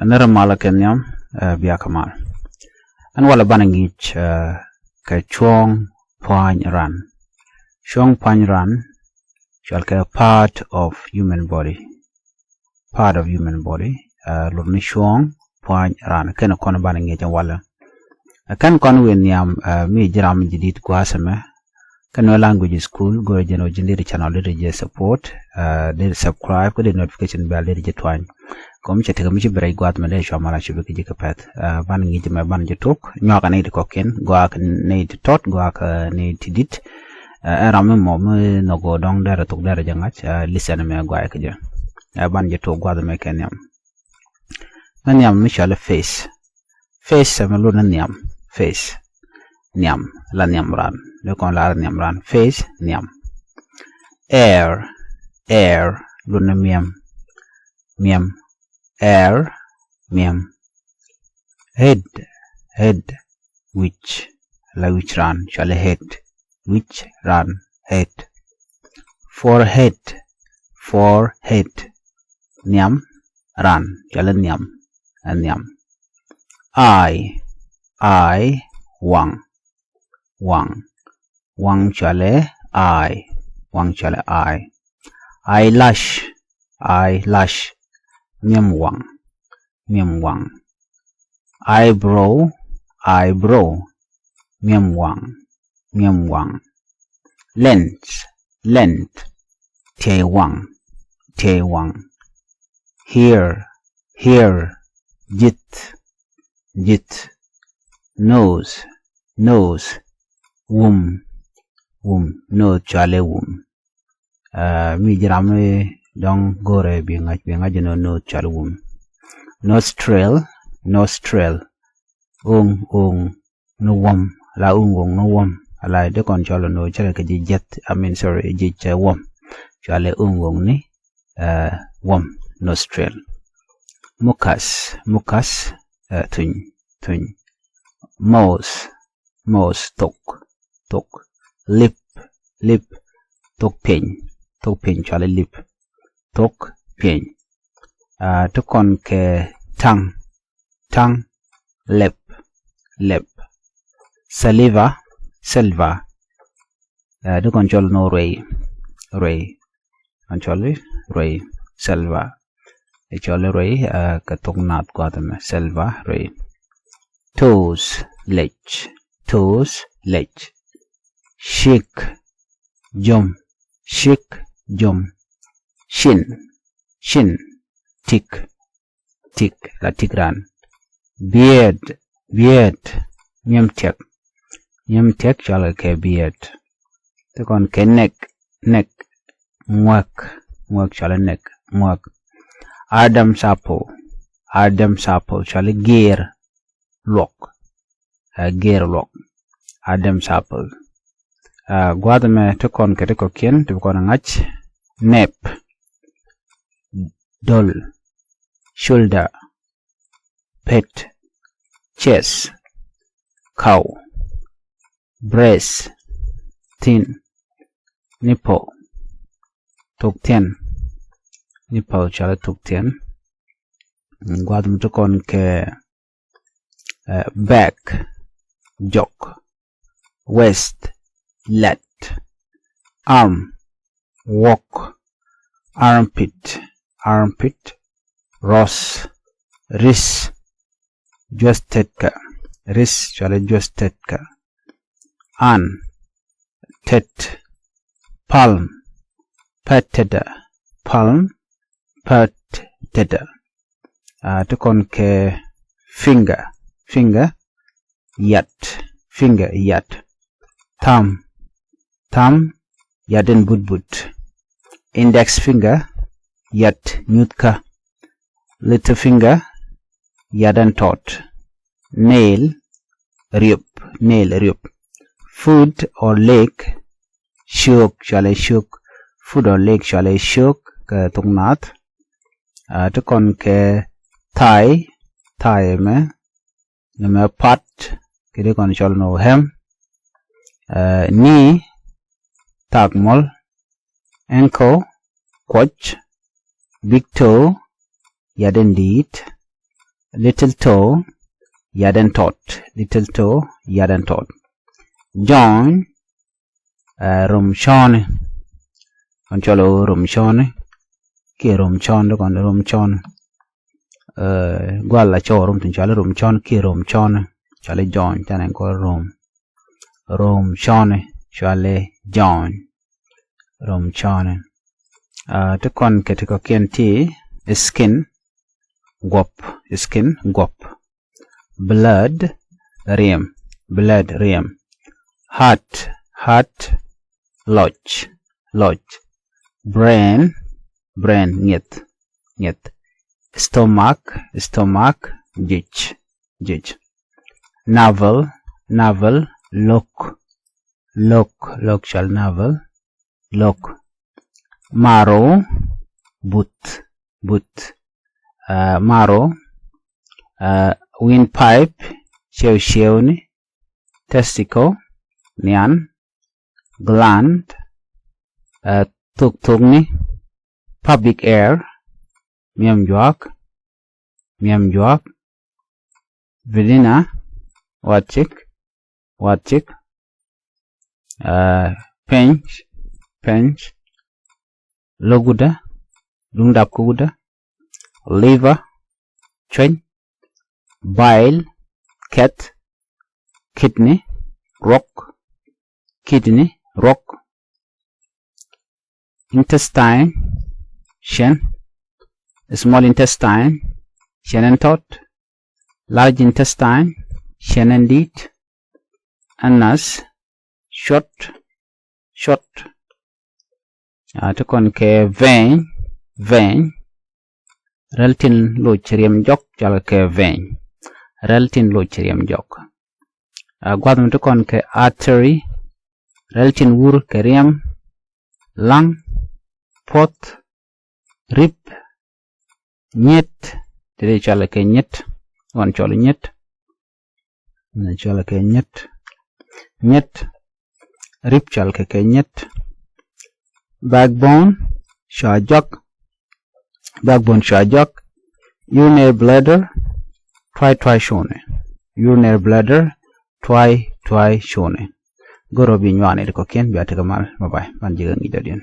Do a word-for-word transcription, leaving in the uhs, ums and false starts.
Ni rɛ malä kɛ nhiam, ɛ, bia kɛ mal. Ɛn walɛ banɛ ŋi̱i̱c, ɛ, kɛ cuɔ̱ɔ̱ŋ pua̱ny ran. Cuɔ̱ɔ̱ŋ pua̱ny ran cual kɛ part of human body. Part of human body, ɛ, lur ni cuɔ̱ɔ̱ŋ pua̱ny ran. Kɛn kɔn banɛ ŋi̱i̱c ɛn walɛ. Ɛ, kɛn kɔn wi̱i̱ nhiam, ɛ, mi ji̱ ram ji̱ di̱t gua̱a̱th ɛmɛ. Kä Nuer Language School, go̱rɛ jɛn ɔ ji̱n deri channel deri jɛ support, ɛ, deri subscribe, kä deri notification bell deri jɛ tuany. Kɔm cɛ tekɛ mi ci bɛ rɛc gua̱a̱th mɛ deri cua mal a ci bɛ kɛ ji̱ kɛ pɛth. Ɛ, ban ŋi̱i̱c mɛ ban jɛ tok, nyuak ɛ nɛy ti kɔ̱kiɛn, gɔaa kɛ nɛy ti tɔt, gɔaa kɛ nɛy ti di̱t. Ɛ, ɛn ram mi mɔ mi nhɔk ɣöö dɔ̱ŋ derɛ thok derɛ jɛ ŋa̱c, ɛ, listen mɛ gɔaa kɛ jɛ. Ɛ, ban jɛ tok gua̱a̱th mɛ kɛ nhiam. Mɛ nhiam mi cɔal i̱ face. Face ɛmɛ lun ni nhiam. Face. Nhiam. La nhiam ran. Ni kɔn la nhiam ran. Face, nhiam. Hair. Hair lun ni miɛm. Miɛm. Hair, miɛm. Head. Head. Wi̱c. La wi̱c ran. Cɔal i̱ head. Wi̱c ran. Head. Forehead. Forehead. Nhiam ran. Cɔal i̱ nhiam. Ɛ nhiam. Eye. Eye. Waŋ. Waŋ. Waŋ cɔal i̱ eye. Waŋ cɔal i̱ eye. Eyelash. Eyelash. Miɛm waŋ. Miɛm waŋ. Eyebrow. Eyebrow. Miɛm waŋ. Miɛm waŋ. Length. Length. Tiɛy waŋ. Tiɛy waŋ. Hair. Hair. Ji̱th. Ji̱th. Nose. Nose. Wum. Wum. Nose cɔal i̱ wum. Ɛ, mi ji̱ ram mi dɔ̱ŋ go̱rɛ bi ŋa̱c, bi ŋa̱c jɛ nɔ nose cɔal i̱ wum. Nostril. Nostril. Oŋ, oŋ ni wuɔ̱m. La oŋ, oŋ ni wuɔ̱m. La di kɔn cɔl ni cɛ kɛ ji̱ jiɛth, I mean, sorry, ji̱ cɛ wuɔ̱m. Cɔal i̱ oŋ, oŋ ni, ɛ, wuɔ̱m. Nostril. Mucus. Mucus. Ɛ, thuny. Thuny. Mouth. Mouth. Thok. Thok. Lip. Lip. Thok piɛny. Thok piɛny cɔal i̱ lip. Thok piɛny. Ɛ, ti kɔn kɛ tongue. Tongue. Lip. Lip. Saliva. Saliva. Ɛ, di kɔn cɔl ni ruɛy. Ruɛy. Kɔn cɔl i̱ ruɛy. Saliva. I̱ cɔl i̱ ruɛy, ɛ, kɛ thok naath gua̱a̱th ɛmɛ. Saliva, ruɛy. Toes. Lɛc. Toes. Lɛc. Cheek. Jom. Cheek. Jom. Chin. Chin. Tik. Tik. La tik ran. Beard. Beard. Miɛm tiɛk. Miɛm tiɛk cɔal kɛ beard. Ti kɔn kɛ neck. Neck. Ŋuäk. Ŋuäk cɔal i̱ neck. Ŋuäk. Adam's apple. Adam's apple cɔal i̱ geer luɔk. Ɛ, geer luɔk. Adam's apple. Ɛ, gua̱a̱th ɛmɛ ti kɔn kɛ ti kɔ̱kiɛn ti bi kɔn ɛ ŋa̱c. Neck. Dol. Shoulder. Pet. Chest. Kaw. Breast. Thin. Nipple. Thok thiɛn. Nipple cɔal i̱ thok thiɛn. Gua̱a̱th mi ti kɔn kɛ, ɛ, back. Jɔk. Waist. Lat. Arm. Wok. Armpit. Armpit. Rɔs. Wrist. Juɔth tetkä. Wrist cɔal i̱ juɔth tetkä. Hand. Tet. Palm. Pät tetdä. Palm. Pät tetdä. Ɛ, ti kɔn kɛ finger. Finger. Yat. Finger. Yat. Thumb. Thumb. Yat in but but. Index finger. Yat nyuthkä. Little finger. Yat in tɔt. Nail. Riep. Nail. Riep. Foot or leg. Ciök. Cɔal i̱ ciök. Foot or leg cɔal i̱ ciök kɛ thok naath. Ɛ, ti kɔn kɛ thigh. Thigh ɛmɛ. Nɛmɛ pat kɛ di kɔn cɔl ni ɣöö hem. Ɛ, knee, thaak muɔ̱l. Ankle, kuɔc. Big toe, yat in di̱i̱t. Little toe, yat ɛn tɔt. Little toe, yat ɛn tɔt. Join, ɛ, rom cɔni. Kɔn cɔl rom cɔni. Kiɛ rom cɔni, kɔn rom cɔni. Ɛ, gual la cɔw rom tin cɔal rom cɔni kiɛ rom cɔni. Cɔal join, canɛ kɔn rom. Rom cɔni, cɔal join. Rom cɔni. Ɛ, ti kɔn kɛ ti kɔkiɛn ti skin, guɔp, skin, guɔp. Blood, riɛm, blood, riɛm. Heart, heart, lɔc, lɔc. Brain, brain, ŋiɛth, ŋiɛth. Stomach, stomach, jic, jic. Navel, navel, lo̱k, lo̱k, lo̱k cɔal navel, lo̱k. Marrow, buth, buth. Ɛ, marrow, ɛ, windpipe, ciɛw ciɛwni. Testicle, nian. Gland, ɛ, thok thokni. Pubic hair, miɛm juak, miɛm juak. Vagina, watcik, watcik. Ɛ, peny, peny. Lo̱k gudä, duŋ dap kä gudä. Liver, cueny. Bile, kɛth. Kidney, ruɔk, kidney, ruɔk. Intestine, cɛn. Small intestine, cɛn ɛn tɔt. Large intestine, cɛn ɛn di̱i̱t. Anus, cuɔt, cuɔt. Ɛ, ti kɔn kɛ vein, vein. Rɛl tin loc riɛm jɔk cɔal kɛ vein. Rɛl tin loc riɛm jɔk. Ɛ, gua̱th mi ti kɔn kɛ artery. Rɛl tin wur kɛ riɛm. Lung, puɔth, rib, nyet. Ti di cɔal kɛ nyet. Ɣɔn cɔl nyet. Ni cɔal kɛ nyet. Nyet. Rib cɔal kɛ kɛ nyet. Backbone, cua jɔk. Backbone, cua jɔk. Urinary bladder, tuay tuay cuni. Urinary bladder, tuay tuay cuni. Goro bi nyuani di kɔkiɛn, bia tekɛ mal. Bye bye. Ban ji̱ kɛ ŋi̱i̱c dɔ̱diɛn.